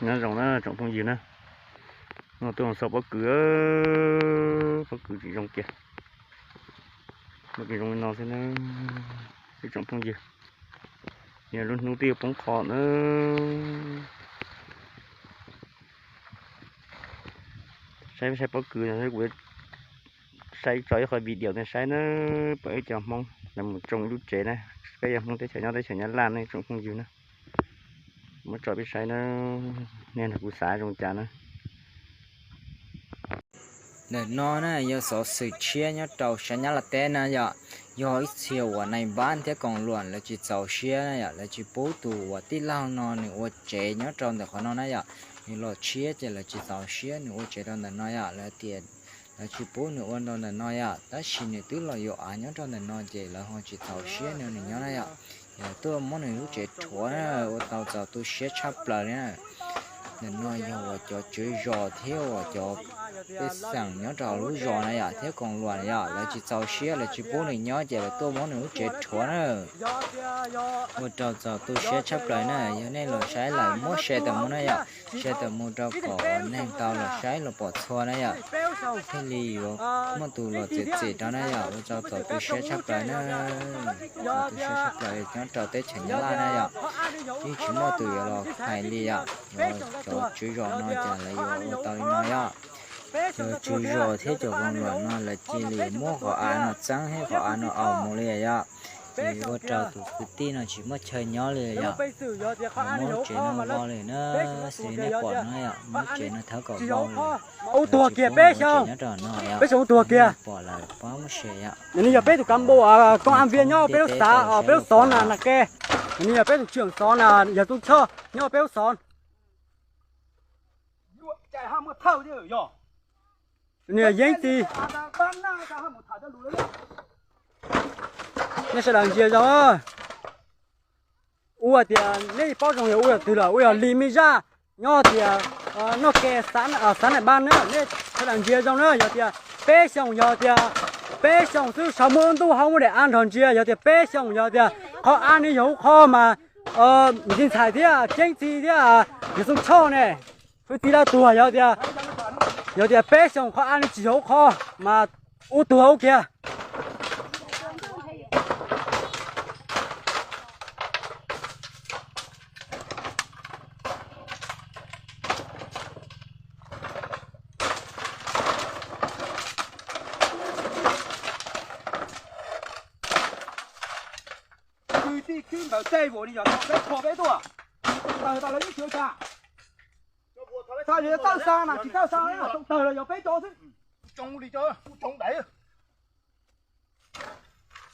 Nyob zoo na tsoom phooj ywg na, no tuaj xauj pob kws, pob kws tseem zoo kiag, pob kws zoo li no xwb na, ib tsoom phooj ywg. Yog lub hnub twb yuav poob qho na. Saib saib pob kws no, kuv saib tso ib qho video nej saib na, pom ib co Hmoob lawv mus tsoo ib lub tsev na, peb yog Hmoob teb chaws nyob teb chaws Nyab Laj ne tsoom phooj ywg na. Muab tso peb saib na, nej nrog kuv xav zoo cas na. Ntawm no na yog xov xwm tshiab nyob rau sab Nyab Laj teb na yom. Yog ib txhia uas nais npab thiab koos luam lawv tsis txaus siab na yom, lawv tsis pub tus uas tij laug no nws ua tsev nyob rau ntawm qhov no na yom. Nws los tshiab ces lawv tsis txaus siab nws ua tsev rau ntawm no yom, lawv tias lawv tsis pub nws ua rau ntawm no yom, tab sis nws twb los yuav av nyob rau ntawm no ces lawv ho tsis txaus siab nws nws nyob na yom. Ces tuaj muab nws lub tsev rhuav na, ua tau txaus tu siab tshaj plaws li na. Ntawm no yog uas cov tswv zos thiab uas cov pej xeem nyob rau lub zos na yom, thiab koos luam na yom, lawv tsis txaus siab lawv tsis pub nws nyob ces lawv tuaj muab nws lub tsev rhuav na. Ua rau txaus tu siab tshaj plaws na, yog nej los saib lawm muab share tawm mus na yom, share tawm mus rau kom neeg tau los saib los pom txhua na yom. Thiaj li yuav muaj tus los txiav txim rau na yom, ua rau txaus tu siab tshaj plaws na. Txaus tu siab tshaj plaws nyob rau teb chaws Nyab Laj na yom. Yeej tsis muaj tus yuav los hais li yom, yuav cov tswv zos no ces lawv yuav ua tau li no yom. Cov tswv zos thiab cov koos luam no lawv cia li muab qhov av no txeeb thiab qhov av no aus mus li yom. Ces ua rau tus kwv tij no tsis muaj chaw nyob li yom. Muab tsev no vau li na, xws li nej pom no yom, muab tsev no thawb kom vau li. Ua tuag kiag peb xyoo, nyob rau no yom, ua tuag kiag. Pom lawm pab muab share yom. Nws yog peb tus kas npau koob am viaj nyob peb lub xav, peb lub xov na na ke. Nws yog peb tus tseem xov na, yog Txooj Choj nyob peb lub xov. Nws yog Yeeb Txiv. Nej sawv daws ntsia zoo. Ua tias nej paub zoo yog ua yog twg lawm, ua yog Lis Me Zaj nyob tias noj ke xav nais npab na, nej sawv daws ntsia zoo na, yog tias peb xyoos, yog tias peb xyoos xwb, saum muaj lub ntuj hauv muaj daim av nrog ntsia, yog tias peb xyoos, yog tias qhov av ni yog hub qhov mas Mim Txiv Ntxhais thiab Ceeb Txiv thiab yog Txooj Choj ne, hwj txiv lawv tuag, yog tias, yog tias peb xyoos qhov av ni tsis yog hub qhov mas ua tuag ua kiag. Kwv tij kwv npawg, tej vum ni yog tau peb kho peb tuaj, tau tau lawv ib xyov cas. Txawj xa na tsis txawj xa, tau tawg los yog peb cov xwb. Tsoov li cov tsoov daiv.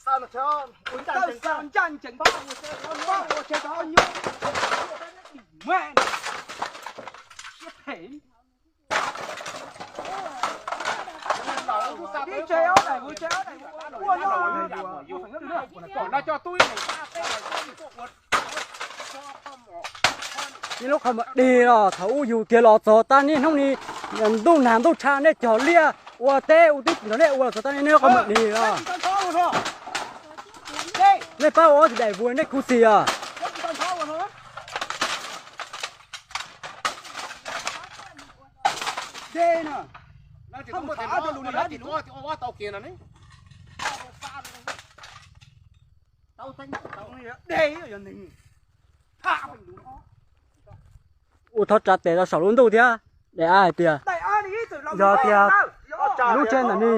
Txawj xa ncaj ncees, pab ua tseg cov nyob, ua tseg cov nyob. Ib tseg ob daim, ua tseg ob daim, ua no. Neb lub qhov muag dig los thaum ub yug kiag los txog tag niaj hnub ni, ntuj nag ntuj tshav nej cog liaj ua teb ua twb nrog nej ua los txog tag niaj hnub qhov muag dig los. Nej pab ua ob txiv daim vuag nej khuv xim os. Ua thov tsa tes rau saum lub ntuj thiab daim av hais tias, yog tias lub tsev ntawm ni,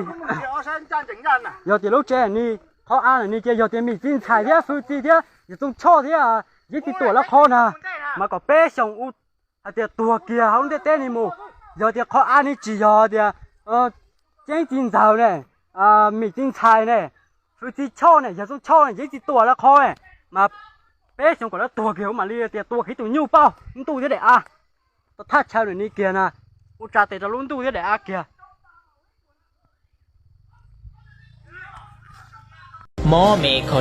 yog tias lub tsev ntawm ni, qhov av ntawm ni ces yog tias Mim Txiv Ntxhais thiab Hwj Txiv thiab yog Txooj Choj thiab Yeeb Txiv Tuam lawv qhov na, mas kom peb xyoos hais tias tuag kiag hauv lub ntiaj teb ni mus. Yog tias qhov av ni tsis yog tias Ceeb Txiv Ntxawg ne, Mim Txiv Ntxhais ne, Hwj Txiv Choj ne, yog Txooj Choj ne, Yeeb Txiv Tuam lawv qhov mas peb xyoos kom lawv tuag kiag hauv mam li tias tua kiag tus nyuj pauj ntuj thiab daim av. Tau thaj chaw ntawm ni kiag na, ua tsa tes rau lub ntuj thiab daim av kiag. Mob me kho